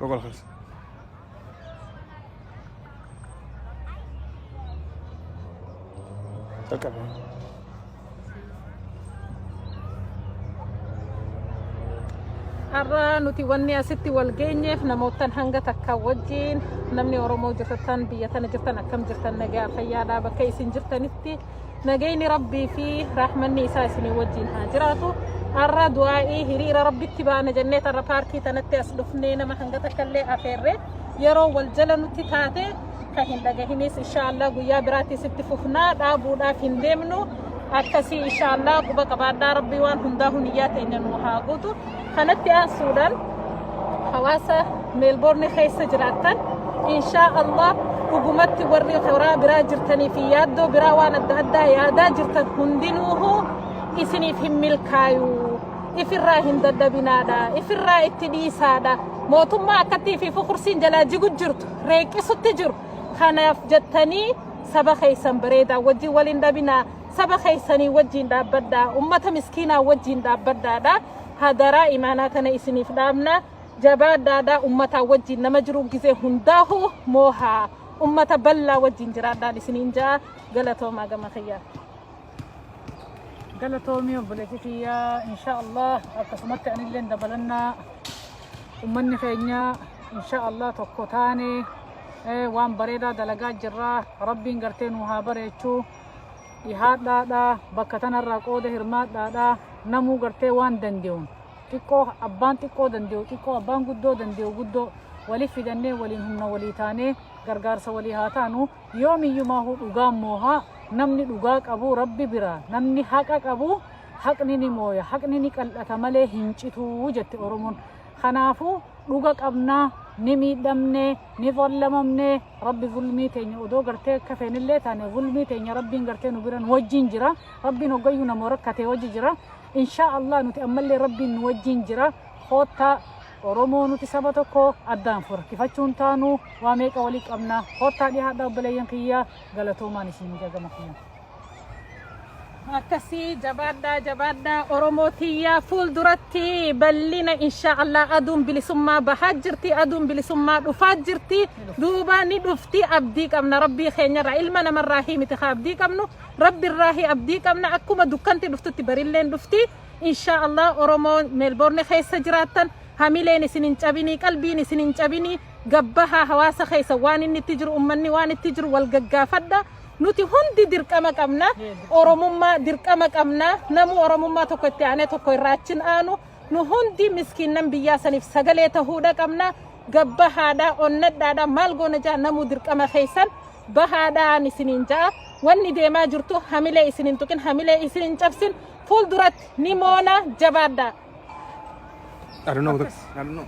Google akhris. Jalqabe. Har'a nuti wanni asitti wal geenyeef namoottan hanga takka wajjin namni Oromoo jirtan biyya tana jirtan akkam jirtan nagaa fayyaadhaa bakka isin jirtanitti nagayni Rabbii fi rahmanni isaa isinii wajjin haa jiraatu. Har'a du'aa'ii hiriira Rabbitti baana jennee tarra paarkii tanatti as dhufnee nama hanga takka illee afeerre yeroo wal jala nutti taate kan hin dhagahinis inshaallah guyyaa biraatti sitti fufnaa dhaabuudhaaf hin deemnu akkasii inshaallah quba qabaadhaa rabbii waan hundaa huniyyaa teenya nu haa guutu kanatti aansuudhaan hawaasa meelboorni keessa jiraattan inshaa allah dhugumatti warri karaa biraa jirtanii fi yaaddoo biraa waan adda addaa yaadaa jirtan hundinuuhu isiniif hin milkaayu ifirraa hin dadhabinaadha ifirraa itti dhiisaadha mootummaa akkattii fi fukursiin jalaa jigu jirtu reeqqisutti jiru. Kanaaf jettanii saba keessan bareedaa wajjin wal hin dhabinaa. Saba keessanii wajjin dhaabbadhaa. Ummata miskiinaa wajjin dhaabbadhaadha. Hadaraa imaanaa tana isiniif dhaabna. Jabaadhaadha ummataa wajjin nama jiru gizee hundaahu moohaa. Ummata bal'aa wajjin jiraadhaan isiniin ja'a. Galatoomaa gama kiyyaa. Galatoomii obboleettii tiyyaa insha Allah akkasumatti anilleen dabalannaa ummanni keenya insha Allah tokko taane waan bareedaa dalagaa jirra rabbiin gartee nu haa bareechuu dhihaadhaadha bakka tanarraa qooda hirmaadhaadha namuu gartee waan danda'uun xiqqoo abbaan xiqqoo danda'u xiqqoo abbaan guddoo danda'u guddoo waliif fidannee waliin humna walii taanee gargaarsa walii haa taanu Yoomiyyumaahuu dhugaan mooha, namni dhugaa qabu Rabbi bira, namni haqa qabu haqni ni mooya, haqni ni qal'ata malee hin citu jette Oromoon. Kanaafuu dhuga qabna, ni miidhamne, ni zallamamne, Rabbi zulmii teenya odoo gartee akka feenillee taane zulmii teenya Rabbiin gartee nu bira nu wajjin jira. Rabbiin hoggayyuu nama rakkatee wajji jira. Inshaa Allah nuti ammallee Rabbiin nu wajjin jira. Koottaa Oromoo nuti saba tokko addaan furkifachuun taanu waa meeqa walii qabna koottaa dhihaadhaa obboleeyyan kiyya galatoomaan isin jagama kiyya. Akkasii jabaadhaa jabaadhaa Oromoo tiyyaa fuulduratti bal'ina insha Allah aduun bilisummaa bahaa jirti aduun bilisummaa dhufaa jirti duuba ni dhufti abdii qabna rabbii keenyarraa ilma namarraa miti haa abdii qabnu rabbirraa abdii qabna akkuma dukkanti dhuftutti barilleen dhufti Inshaa Allah Oromoo Meelboorni keessa jiraattan hamileen isin hin cabinii qalbiin isin hin cabinii gabbahaa hawaasa keessa waan inni itti jiru ummanni waan itti jiru wal gaggaafadha nuti hundi dirqama qabna Oromummaa dirqama qabna namuu Oromummaa tokko itti aanee tokko irraa achin aanu nu hundi miskiinnan biyyaa saniif sagalee tahuudha qabna gabbahaadha onnadhaadha maal goona jaa namuu dirqama keessan bahaadhaan isiniin ja'a wanni deemaa jirtu hamilee isin hin tuqin hamilee isin hin cabsin Fuulduratti ni moona jabaadhaa. I don't know. I don't know.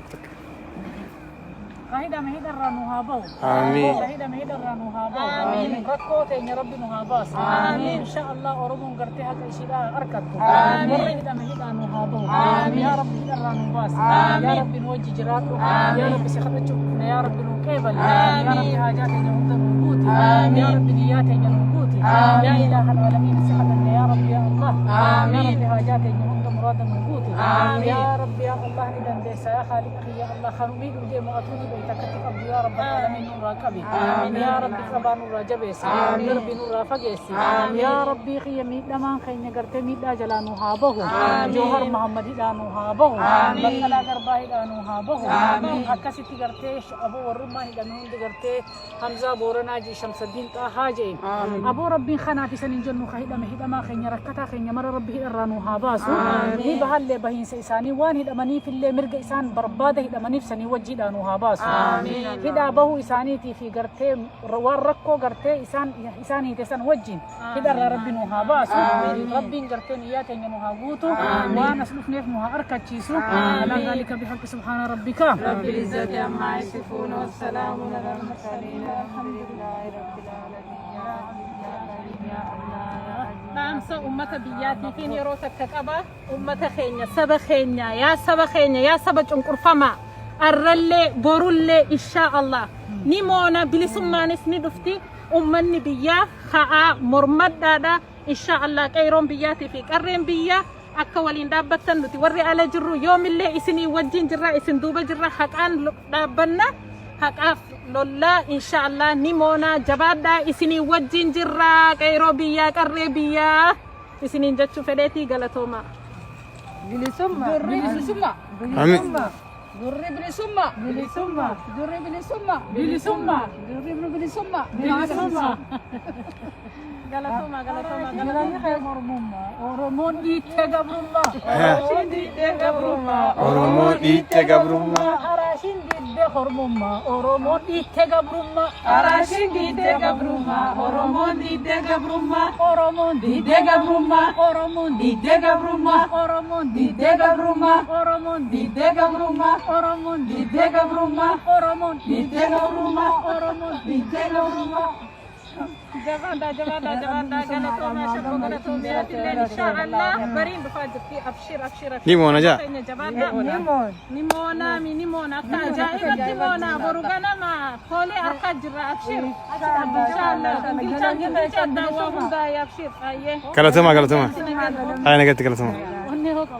Ka hidhame hidharraa nu haa bahu. Aamiin. Ka hidhame hidharraa nu haa bahu. Aamiin. Rakkoo teenya Rabbi nu haa baasu. Aamiin. Insha Allah Oromoon gartee haqa ishiidhaa argattu. Aamiin. Warri hidhame hidhaa nu haa bahu. Aamiin. Yaa Rabbi hidharraa nu baasi. Aamiin. Yaa Rabbi nu wajji jiraadhu. Aamiin. Yaa Rabbi si kadhachuuf dhufne yaa Rabbi nu qeebali. Aamiin. Yaa Rabbi haajaa teenya hunda nu guuti. Aamiin. Yaa Rabbi niyyaa teenya nu guuti. Aamiin. Yaa Ilaaha alaalamiin si kadhanne yaa Rabbi yaa Allah. Aamiin. Yaa Rabbi haajaa teenya hunda muraada nu guuti. Aamiin. Yaa Rabbi yaa Allah ni dandeessa yaa Khaaliq yaa Allah kan miidhuu deemu atuu ni beekta akkatti qabdu yaa Rabbal Aalamiin nurraa qabi. Yaa Rabbi qabaa nurraa jabeessi. Darbi nurraa fageessi. Yaa Rabbii kiyya miidhamaan keenya gartee miidhaa jalaa nu haa bahu. Joohar Muhammad hidhaa nu haa bahu. Baqqalaa Garbaa hidhaa nu haa bahu. Akkasitti gartee aboo warrummaan hidhame hundi gartee Hamzaa Booranaa jee Shamsaddiin Xaahaa jee. Aboo Rabbiin kanaaf isan hin jennu ka hidhame hidhamaa keenya rakkataa keenya mara Rabbi hidharraa nu haa baasu. Ni bahallee bahiinsa isaanii waan hidhamaniifillee mirga isaan barbaada hidhamaniif sanii wajji hidhaa nu haa baasu. Hidhaa bahuu isaaniitii fi gartee waan rakkoo gartee isaan isaan hiite san wajjin hidharraa Rabbi nu haa baasu. Rabbiin gartee niyyaa teenya nu haa guutu. Waan as dhufneef nu haa arkachiisu. Alaa zaalika bihaqqi subhaana rabbika. رب العزة عما يصفون والسلام على المرسلين والحمد لله رب العالمين يا عزيز يا كريم يا الله يا عزيز Dhaamsa ummata biyyaatiitiin yeroo takka qaba. Ummata keenya, saba keenya, yaa saba keenya, yaa saba cunqurfamaa. Arrallee, borullee, inshaa Allah. Ni moona, bilisummaanis ni dhufti. Ummanni biyyaa ka'aa mormadhaadha. Inshaa Allah qeeyroon biyyaatii fi qarreen biyyaa Akka waliin dhaabbattan nuti warri ala jirru yoomillee isinii wajjin jirra, isin duuba jirra, haqaan dhaabbanna, haqaaf lollaa, insha Allah ni moonaa. Jabaadhaa, isinii wajjin jirra, qeeroo biyyaa, qarree biyyaa isiniin jechuu fedheetii, galatoomaa. Bilisummaa. Durri bilisummaa. Amiin. Durri bilisummaa. Bilisummaa. Durri bilisummaa. Bilisummaa. Durri bilisummaa. Bilisummaa. Galatoomaa, galatoomaa, galatoomaa. Galanni kee mormummaa. Oromoon dhiittee gabrummaa. Oromoon diidee gabrummaa. Oromoo dhiitte gabrummaa. Araashiin diiddee hormummaa. Oromoon dhiittee gabrummaa. Araashiin diidee gabrummaa. Oromoon diidee gabrummaa. Oromoon Diidee gabrummaa. Oromoon Diidee gabrummaa. Oromoon Diidee gabrummaa. Oromoon Diidee gabrummaa. Oromoon Diidee gabrummaa. Oromoon Diidee gabrummaa. Oromoon Diidee gabrummaa. Jabaadhaa, jabaadhaa, jabaadhaa, galatoomaa, shabboo galatoomaa, atilleen insha Allah bariin dhufaa jirti, abshir, abshir, abshir. Ni moona jaa. Keenya jabaadhaa. Ni moona mi, ni moona, akka ajaa'ibatti moona, boru ganama koolee harkaa jirra, abshir. Insha Allah gingilchaan gingilchaan daawwaa hundaa'e, abshir ayyee. Galatoomaa, galatoomaa. Haa, nagatti galatoomaa. Onnee hoo qaba.